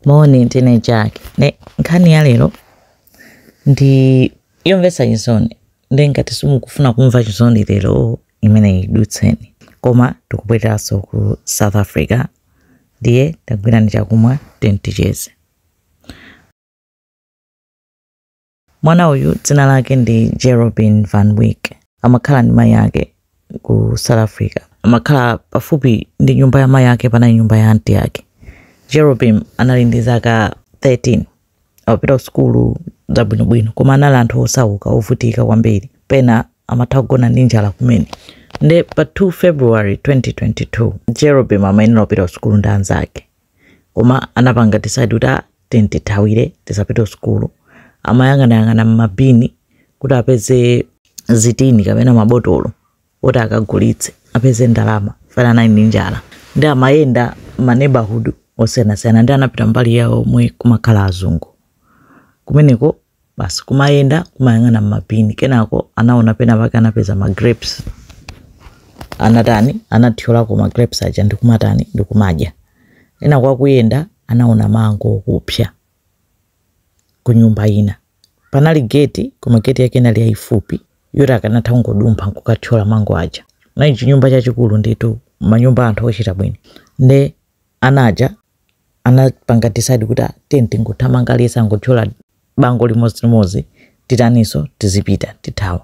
Moni, ndine Jack. Ne nkhani ya lero ndi yomvetsa chisoni, ndi ngati simukufuna kumva chisoni lero, imene idutseni. Koma tikubwereranso ku South Africa, ndiye tagwirani chakumwa ticheze. Mwana uyu dzina lake ndi Jerobeam Van Wyk, amakhala ndi mayi ake ku South Africa. Amakhala pafupi ndi nyumba ya mayi ake, panali nyumba ya anti ake. Jerobeam anali ndi zaka 13, amapita ku sukulu zabwinobwino, koma anali anthu osauka, ovutika kwambiri, pena amatha kugona ndi njala kumene. Nde pa 2 February 2022 Jerobeam amayenera kupita ku sukulu ndi anzake, koma anapanga decide kuti tithawire, tisapite ku sukulu. Amayang'anayang'ana m'mabini kuti apeze zitini kapena mabotolo oti akagulitse apeze ndalama, fana anali ndi njala. Ndi amayenda ma neighborhood osiyanasiyana, ndi anapita mbali yawo omwe kumakhala azungu kumeneko. Basi, kumayenda kumayang'ana m'mabini, kenako anaona pena pake anapeza ma grapes. Anatani? Anathyolako ma grapes aja ndikumatani, ndikumadya. Kenako akuyenda anaona mango okupsa ku nyumba ina. Panali geti, koma geti yake inali yayifupi yoti akanatha kungodumpha nkukathyola mango aja. Nayi chinyumba chachikulu ndithu, manyumba anthu ochita bwino. Nde anaja anapanga decide kuti tiye tingothamanga, aliyense angothyola bango limodzi, titaninso, tizipita, tithawa.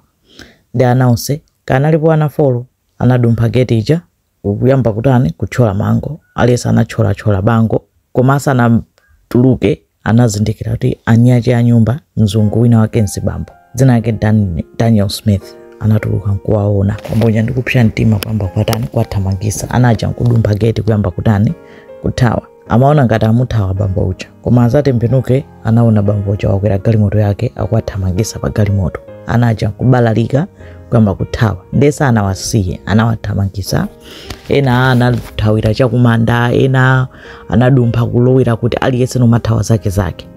Ndi ana onse kanalipo ana 4 anadumpha geti ija kuyamba kutani, kuthyola mango. Aliyense anathyolathyola bango, koma asanatuluke anazindikira kuti anyache a nyumba, mzungu wina wake, mzibambo dzina lake Daniel Smith, anatuluka nkuwaona pamboja ndikupsya mtima, kuyamba kwatani, kwathamangisa. Anaja nkudumpha geti kuyamba kutani, kuthawa. Amaona ngati amuthawa bambo uja, koma azatembenuke anaona bambo uja wakwera galimoto yake akuwathamangisa pa galimoto. Anaja nkubalalika kuyamba kuthawa. Ndese anawasiye, anawathamangisa. Ena anathawira chakumanda, ena anadumpha kulowera kuti, aliyense nomathawa zake zake.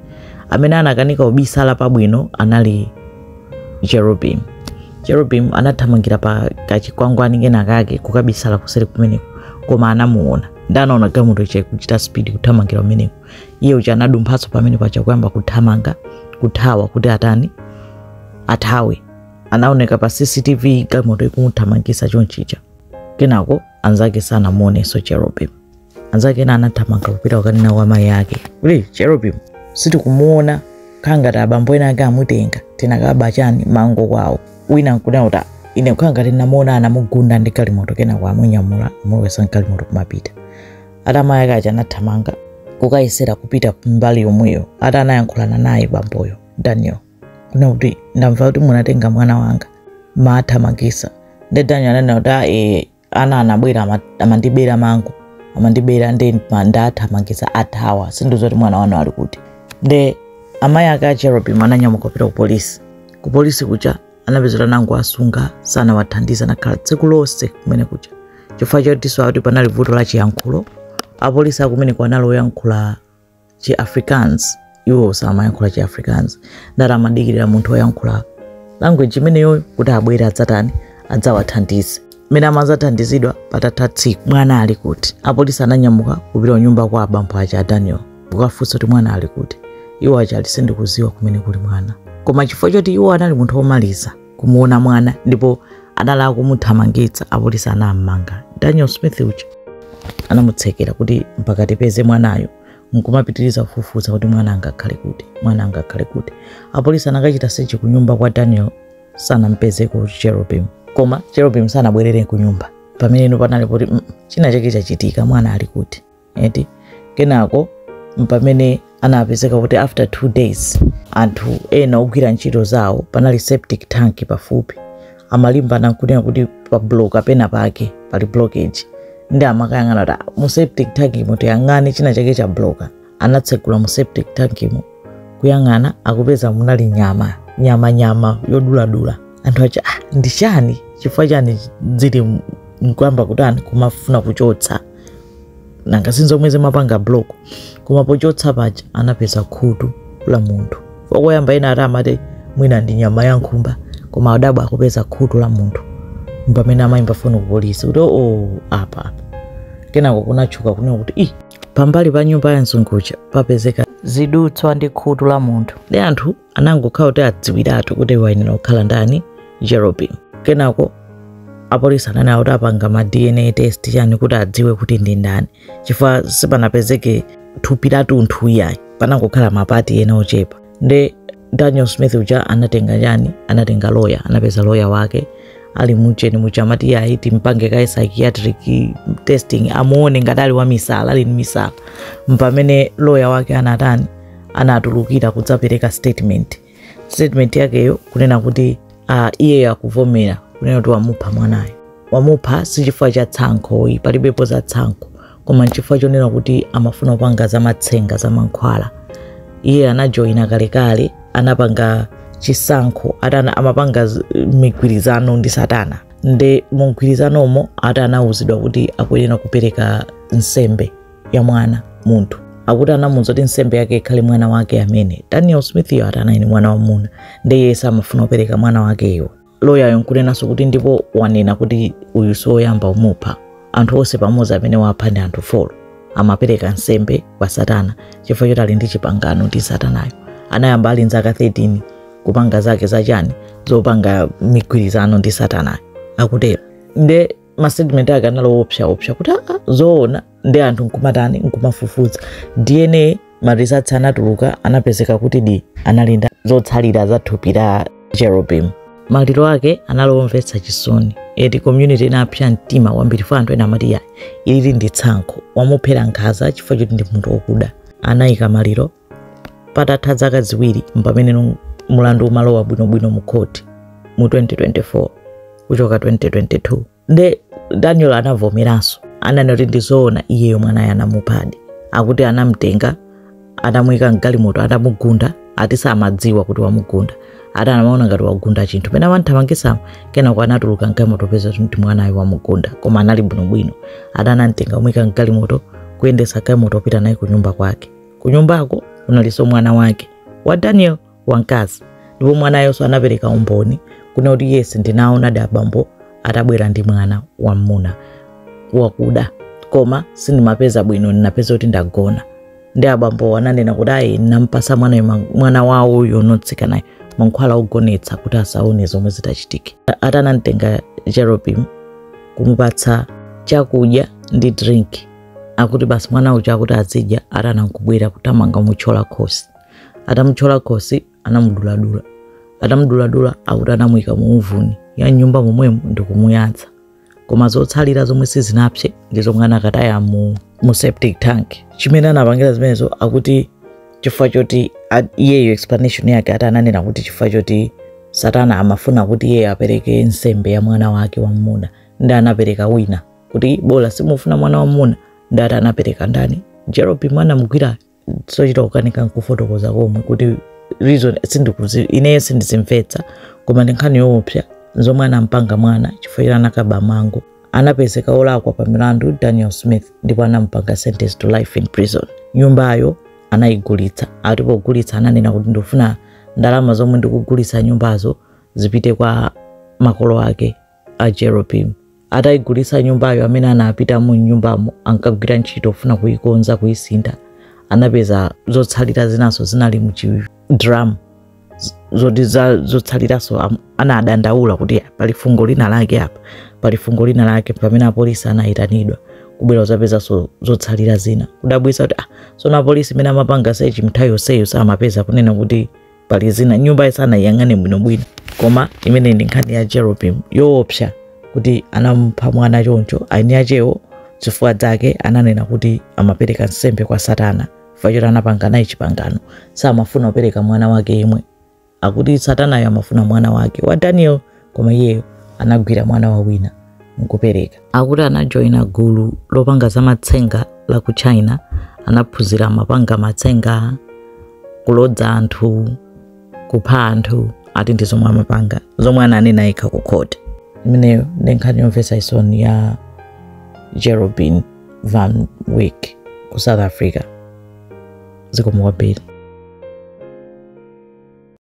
Amene anakanika kubisala pabwino anali Jerobeam. Jerobeam anathamangira pa kachikwangwani kena kake kukabisala kuseri kumeneko, koma anamuona ndi anaona galimoto ija kuchita speed kuthamangira kumeneko. Iye uja anadumphanso pamene paja kuyamba kuthamanga kuthawa kuti atani, athawe. Anaoneka pa CCTV galimoto ikumuthamangisa chonchicha. Kenako anzake sanamuonenso Jerobeam. Anzake ena anathamanga kupita kukanena kwa mayi ake kuti Jerobeam sitikumuona, khangati abambo ena ake amutenga, tinakaba chani, mango kwawo. Wina nkunena kuti ine khangati namuona anamugunda ndi galimoto, kenako amunyamula amulowesa mgalimoto kumapita. Ati amayi ake aja anathamanga kukayesera kupita mbali yomweyo. Ati anayankhulana naye bamboyo Daniel kuna kuti ndamva kuti munatenga mwana wanga, mathamangisa. Ndi Daniel ananena kuti ana anabwera amandibera mango, amandibera, ndi ndathamangisa athawa, sindizoti mwana wanu ali kuti. Nde amayi ake a Jerobeam ananyamuka kupita ku polisi. Ku polisi kuja anapezera nango asunga, sanawathandiza, anakhala tsiku lonse kumene kuja chifukwa chotinso akuti panali vuto la chiyankhulo. Apolisi akumeneko anali oyankhula chi Afrikaans, iwo samayankhula chi Afrikaans, ndati amadikirira munthu woyankhula language imeneyo kuti abwere adzatani, adzawathandize. Mmene amadzathandizidwa patatha tsiku, mwana ali kuti? Apolisi ananyamuka kupita kunyumba kwa abambo aja a Daniel kukafunsa kuti mwana ali kuti. Iwo aja ali sindikuziwa kumene kuli mwana, koma chifukwa choti iwo anali munthu womaliza kumuona mwana ndipo anali akumuthamangitsa, apolisi anam'manga Daniel Smith uja, anamutsekera kuti mpaka tipeze mwanayo, nkumapitiriza kufufuza kuti mwana angakhale kuti, mwana angakhale kuti. Apolisi anakachita search kunyumba kwa Daniel, sanampezeko Jerobeam, koma Jerobeam sanabwerere kunyumba. Pameneno panali poti china chake chachitika, mwana ali kuti eti? Kenako mpamene anapezeka kuti after 2 days anthu ena ogwira ntchito zawo, panali septic tank pafupi, amalimbana nkunena kuti pa block apena pake pali blockage, ndi amakayang'ana kuti mu septic tank imo tiyang'ane china chake cha blocka. Anatsegula mu septic tank imo kuyang'ana, akupeza munali nyama, nyama, nyama yoduladula. Anthu aja, ah, ndi chani, chifukwa chani zili nkuyamba kutani, kumafuna kuchotsa, nanga sinzomwe zimapanga block? Koma pochotsa paja anapeza khutu la munthu. Wakoyamba ena ati amati mwina ndi nyama ya nkhumba, koma adabwa akupeza khutu la munthu. Pamene amayimba foni ku polisi kuti o apa apa. Kenako kunatchuka kunena kuti i Pambali pa nyumba ya mzunguja papezeka zidutswa ndi khutu la munthu. Ndi anthu anangokhala kuti adziwiratu kuti wayenera kukhala ndani, Jerobeam. Kenako apolisi ananena kuti apanga ma DNA test chani kuti adziwe kuti ndi ndani, chifukwa sipanapezeke thupi la tunthu iyayi, panangokhala mapati ena ochepa. Ndi Daniel Smith uja anatenga chani, anatenga lawyer, anapeza lawyer wake ali mucheni muchamati yayi timpange kaye psychiatric testing amuone ngati ali wamisala, ali ndi misala. Mpamene lawyer wake anatani, anatulukira kudzapereka statement. Statement yakeyo kunena kuti iye akuvomera kunena kuti wamupha mwanayo. Wamupha si chifukwa cha tsankho, palibepo za tsankho, koma nchifukwa chonena kuti amafuna kupanga zamatsenga zamankhwala. Iye anajoyina kalekale, anapanga chisankho, atana amapanga migwirizano ndi satana. Nde mugwirizanomo ati anawuzidwa kuti akuyenera kupereka nsembe ya mwana munthu. Akuti anamuwuza kuti nsembe yake ikhale mwana wake amene Daniel Smith yo ati anali mwana wamuna, nde iye samafuna kupereka mwana wakeyo. Loyayo nkunenanso kuti ndipo wanena kuti uyu soyamba umupha, anthu onse pamodzi amene wapha ndi anthu 4 amapereka nsembe kwa satana chifukwa choti ali ndi chipangano ndi satanayo. Anayamba ali nzaka 13 kupanga zake zachani zopanga migwirizano ndi satanayo, akutero. Nde ma statement ake anali opsa kuti zoona. Ndi anthu nkumatani, nkumafufuza DNA, ma results anatuluka, anapezeka kuti di analinda zotsalira za thupi la Jerobeam. Maliro ake anali omvetsa chisoni, eti community inapsa mtima kwambiri fa anthu ena amati ya ilili ndi tsankho, wamuphera nkhanza chifukwa choti ndi munthu wokuda. Anayika maliro patatha zaka 2 mpamene mulandu umalowa bwinobwino mu court mu 2024 kuchoka 2022. Nde Daniel anavomeranso, ananena kuti ndizoona iyeyo mwanayo anamuphadi. Akuti anamtenga anamuyika mgalimoto atamugunda, ati samadziwa kuti wamugunda, ati anamaona ngati wagunda chinthu pena wanthamangisamo, kenako anatuluka mgalimoto peza kuti mwanayo wamugunda, koma anali bwinobwino. Ati anamtenga kumuyika mgalimoto, kuyendetsa galimoto kupita naye kunyumba kwake. Kunyumbako kunalinso mwana wake wa Daniel wamkazi, ndipo mwanayonso anapereka umboni kuna kuti yes ndinaona da abambo atabwera ndi mwana wamuna wakuda, koma sindimapeza bwino, ndinapeza kuti ndagona. Ndi abambo ananena kuti ayi nampasa mwana wawo uyo notsika naye mankhwala ogonetsa kuti asaone zomwe zitachitike. Atanamtenga Jerobeam kumupatsa chakudya ndi drink, akuti basi mwana uja akuti azidya, atanankubwera kutamanga muthyola khosi. Atamuthyola khosi anamuduladula, atamuduladula akuti anamuyika mu uvuni ya nyumba momwemo ndikumuyatsa, koma zotsalira zomwe sizinapse ndi zomwe anakataya mu septic tank. Chimene anapangira zimenezo akuti chifukwa choti iyeyo explanation yake ati ananena kuti chifukwa choti satana amafuna kuti iye apereke nsembe ya mwana wake wamuna, ndi anapereka wina kuti bola simufuna mwana wamuna, ndi ati anapereka ndani, Jerobeam mwana mugwira. Sochita kukanika nkufotokoza komwe kuti reason sindikuzi ineyo sindizimvetsa, koma ndi nkhani yoopsa zomwe anampanga mwana chifukwa choti anakaba mango. Anapezeka olakwa pa milandu Daniel Smith ndipo anampanga sentence to life in prison. Nyumbayo anayigulitsa, ati pogulitsa ananena kuti ndikufuna ndalama zomwe ndikugulitsa nyumbazo zipite kwa makolo ake a Jerobeam. Atayigulitsa nyumbayo, amene anapita mu nyumbamo ankagwira ntchito kufuna kuyikonza kuyisintha, anapeza zotsalira zinaso zinali mu drum zoti zotsaliraso anadandaula kuti pali fungo lina lake apa, pali fungo lina lake. Pamene apolisi anayitanidwa kubwera kuzapezanso zotsalira zina, kudabwitsa kuti sono apolisi imene amapanga search nthawi yonseyo samapeza kunena kuti pali zina, nyumba isanayiyang'ane bwinobwino. Koma imene ndi nkhani ya Jerobeam yoopsa kuti anamupha mwana choncho. Aini achewo zifukwa zake ananena kuti amapereka nsembe kwa satana chifukwa choti anapanga naye chipangano, samafuna kupereka mwana wake yemwe. Akuti satanayo amafuna mwana wake wa Daniel, koma iyeyo anagwira mwana wa wina nkupereka. Akuti anajoyina gulu lopanga zamatsenga la ku China, anaphunzira mapanga matsenga, kulodza anthu, kupha anthu, ati ndi zomwe amapanga, zomwe ananena yekha ku court. Imeneyo ndi nkhani yomvetsa chisoni ya Jerobeam Van Wyk ku South Africa. Zikomo kwambiri.